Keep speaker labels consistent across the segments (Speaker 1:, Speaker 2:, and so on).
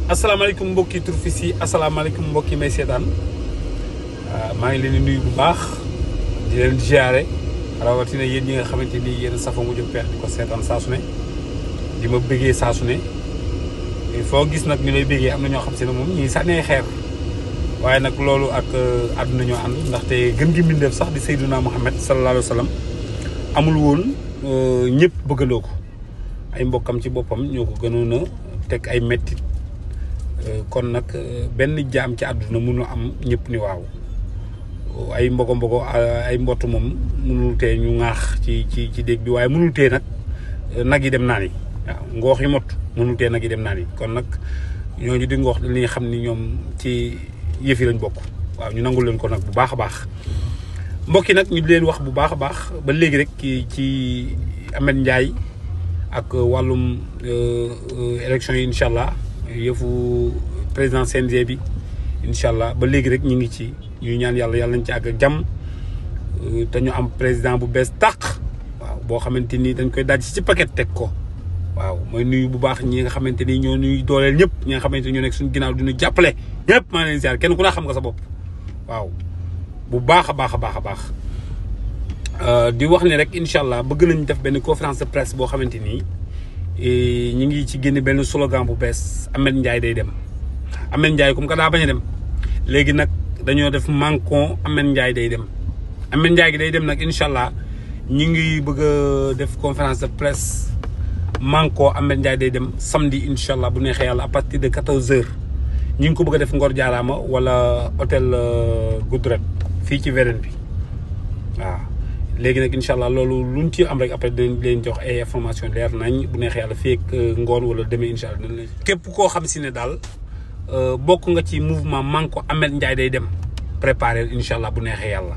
Speaker 1: asalaamaaleykum mbokki turfis yi asalaamaaleykum mbokki may seetaan maa ngi leen di nuyu bu baax di leen ziare rawatina yéen ñi nga xamante ni yéen safa mu jëm peex di ko seetaan saa su ne di ma bëggee saa su ne foo gis nag ñu lay bëggee am na ñoo xam si ne moom ñii sànnee xeer waaye nag loolu ak àdduna ñoo ànd ndaxte gën gi mbindeef sax di Seydina Muhammad sallallahu alayhi wa sallam amul woon ñëpp bëggandoo ko ay mbokkam ci boppam ñoo ko gënoon a teg ay mettit kon nag benn jaam ci àdduna mënu am ñëpp ni waaw ay mbogo ay mbott moom mënul tee ñu ŋaax ci dégg bi waaye mënul tee nag yi dem naan yi waaw ngoox yi mott mënul tee nag yi dem naan yi kon nag ñooñu di ngoox li nga xam ni ñoom ci yëf yi lañ bokk waaw ñu nangul leen ko nag bu baax a baax mbokk yi nag ñu di leen wax bu baax a baax ba léegi rek ci Ameth Ndiaye ak wàllum élection yi incha allah yëfu président CNG bi incha allah ba léegi rek ñu ngi ci ñuy ñaan yàlla nañ ci àgg ak jàmm te ñu am président bu bees tàq waaw boo xamante ni dañ koy daj ci paquet teg ko waaw mooy nuyu bu baax ñi nga xamante ni ñoo nuy dooleel ñëpp ñi nga xamante ni ñoo nekk suñu ginnaaw di ñu jàppale ñëpp maa leen ziar kenn ku ne xam nga sa bopp waaw bu baax a baax a baax a baax di wax ne rek incha allah bëgg nañ def benn conférence de presse boo xamante ni ñu ngi ci génne benn slogan bu bees Ameth Ndiaye day dem Ameth Ndiaye comme que daa bañ a dem léegi nag dañoo def manko Ameth Ndiaye day dem Ameth Ndiaye gi day dem nag incha allah ñu ngi bëgg a def conférence de presse manko Ameth Ndiaye day dem samedi incha allah bu neexee yàlla à partir de 14h ñu ngi ko bëgg a def Ngor Jaaraama wala hôtel Goudret fii ci VDN bi waaw. léegi nag incha allah loolu luñ ci am rek après dañ leen jox ay information leer nañ bu neexee yàlla fii ak ngoon wala demee incha allah dinañ leen. képp koo xam si ne daal bokk nga ci mouvement manko Ameth Ndiaye day dem préparer incha allah bu neexee yàlla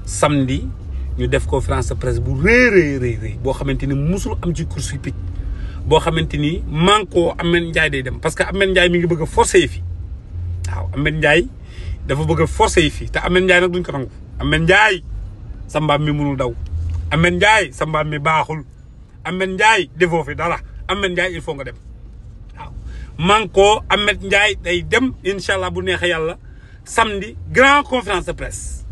Speaker 1: samedi ñu def conférence de presse bu rëy boo xamante ni musul am ci course hippique boo xamante ni manko Ameth Ndiaye day dem parce que Ameth Ndiaye mi ngi bëgg a forcer yi fi waaw Ameth Ndiaye dafa bëgg a forcer yi fi te Ameth Ndiaye nag duñ ko nangu Ameth Ndiaye. sa mbaam mi mënul daw Ameth Ndiaye sa mbaam mi baaxul Ameth Ndiaye defoo fi dara Ameth Ndiaye il faut nga dem waaw manko Ameth Ndiaye day dem incha allah bu neexee yàlla samedi grand conférence de presse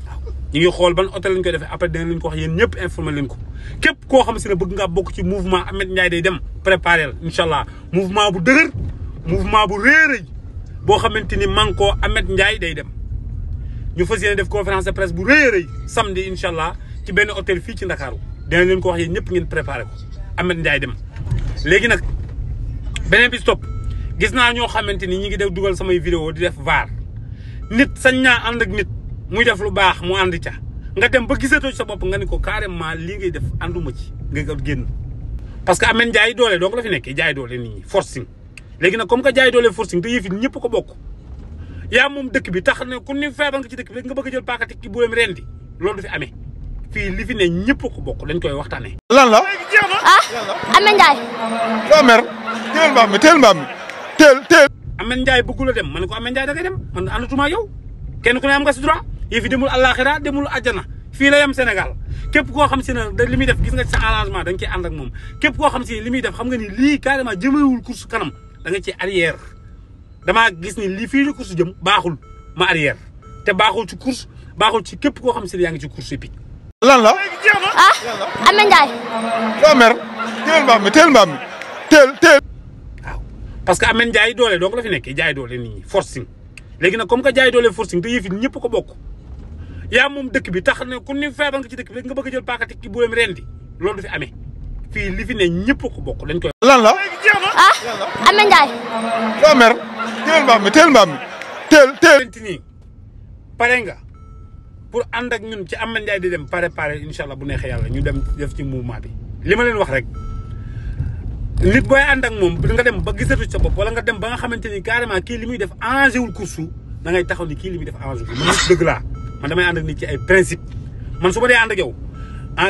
Speaker 1: waaw ñu ngi xool ban hôtel lañ koy defee après dinañ leen ko wax yéen ñëpp informé leen ko képp koo xam si ne bëgg ngaa bokk ci mouvement Ameth Ndiaye day dem préparé la incha allah mouvement bu dëgër mouvement bu réeréy boo xamante ni manko Ameth Ndiaye day dem ñu fas yéene def conférence de presse bu rëy a rëy samedi incha allah ci benn hôtel fii ci Ndakaaru dinañ leen ko wax yéen ñëpp ngeen préparé ko Ameth Ndiaye dem. léegi nag beneen bi stop gis naa ñoo xamante ni ñi ngi def dugal samay vidéo di def vaar nit sañ naa ànd ak nit muy def lu baax mu ànd ca nga dem ba gisatoo ci sa bopp nga ni ko carrément lii ngay def ànduma ci nga génn. parce que Ameth Ndiaye doole donc la fi nekkee jaay doole nit ñi forcing léegi nag comme que jaay doole forcing te yëf yi ñëpp ko bokk. yaa moom dëkk bi tax ne ku ni feebar nga ci dëkk bi rek nga bëgg a jël paakati ki buram ren di loolu du fi amee fii li fi ne ñëpp ko bokk dañ koy waxtaanee.
Speaker 2: lan la.
Speaker 3: Ameth Ndiaye.
Speaker 2: soo mer teel mbaam mi teel.
Speaker 1: Ameth Ndiaye bëggul a dem man ko Ameth Ndiaye da ngay dem man àndatuma yow kenn ku ne am nga si droit yii fi demul àllaaxira demul àjjana fii la yem Sénégal képp koo xam si ne li muy def gis nga ci sa arrangement da nga ciy ànd ak moom képp koo xam si li muy def xam nga ni lii carrément jëmewul course kanam da nga ci arrière. damaa gis ni lii fii la course jëm baaxul ma arrière te baaxul ci course baaxul ci képp koo xam si yaa ngi ci course hippique.
Speaker 2: lan la.
Speaker 3: Ameth Ndiaye.
Speaker 2: soo mer teel mbaam mi teel.
Speaker 1: waaw parce que Ameth Ndiaye doole donc la fi nekkee jaay doole nit ñi forcing léegi nag comme que jaay doole forcing te yëf yi ñëpp ko bokk yaa moom dëkk bi tax ne ku ni feebar nga ci dëkk bi rek nga bëgg a jël paakati ki buram ren di loolu du fi amee fii li fi ne ñëpp ko bokk dañ koy.
Speaker 2: lan la.
Speaker 3: Ameth Ndiaye.
Speaker 2: soo mer. teel mbaam mi teel.
Speaker 1: nii pare nga pour ànd ak ñun ci Ameth Ndiaye di dem pare incha allah bu neexee yàlla ñu dem def ci mouvement bi li ma leen wax rek nit booy ànd ak moom nga dem ba gisatu ci sa bopp wala nga dem ba nga xamante ni carrément kii li muy def arrangé wul course da ngay taxaw ni kii li muy def arrangé wul man nit dëgg laa man damay ànd ak nit ci ay principe man su ma dee ànd ak yow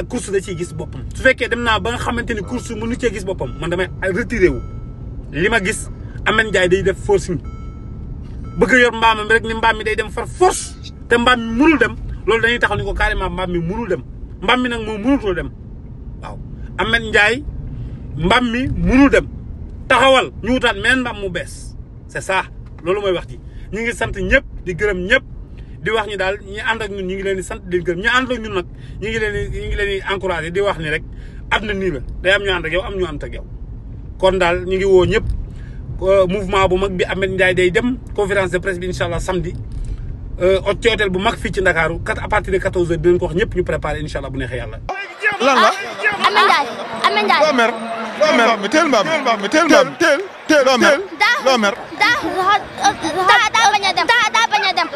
Speaker 1: course da ciy gis boppam su fekkee dem naa ba nga xamante ni course mënu cee gis boppam man damay retiré wu li ma gis Ameth Ndiaye day def forcing bëgg a yor mbaamam rek ni mbaam mi day dem far force te mbaam mi mënul dem loolu dañuy taxaw ni ko carrément mbaam mi mënul dem mbaam mi nag moom mënutoo dem waaw Ameth Ndiaye mbaam mi mënul dem taxawal ñu wutaat meneen mbaam mu bees c'est ça loolu mooy wax ji ñu ngi sant ñëpp di gërëm ñëpp di wax ñu daal ñi ànd ak ñun ñu ngi leen di sant di gërëm ñi ànd ak ñun nag ñu ngi leen di encouragé di wax ni rek àdduna nii la day am ñu ànd ak yow am ñu ànd ak yow kon daal ñu ngi woo ñëpp mouvement bu mag bi Ahmed Ndiaye day dem conférence de presse bi incha allah samedi ci hôtel bu mag fii ci Ndakaaru à partir de 14h dinañ ko wax ñëpp ñu préparé incha allah bu neexee yàlla.
Speaker 2: lan la.
Speaker 3: Ahmed Ndiaye.
Speaker 2: doo mer. mi teel mbaam mi teel mbaam teel doo mer.
Speaker 3: daa bañ a dem.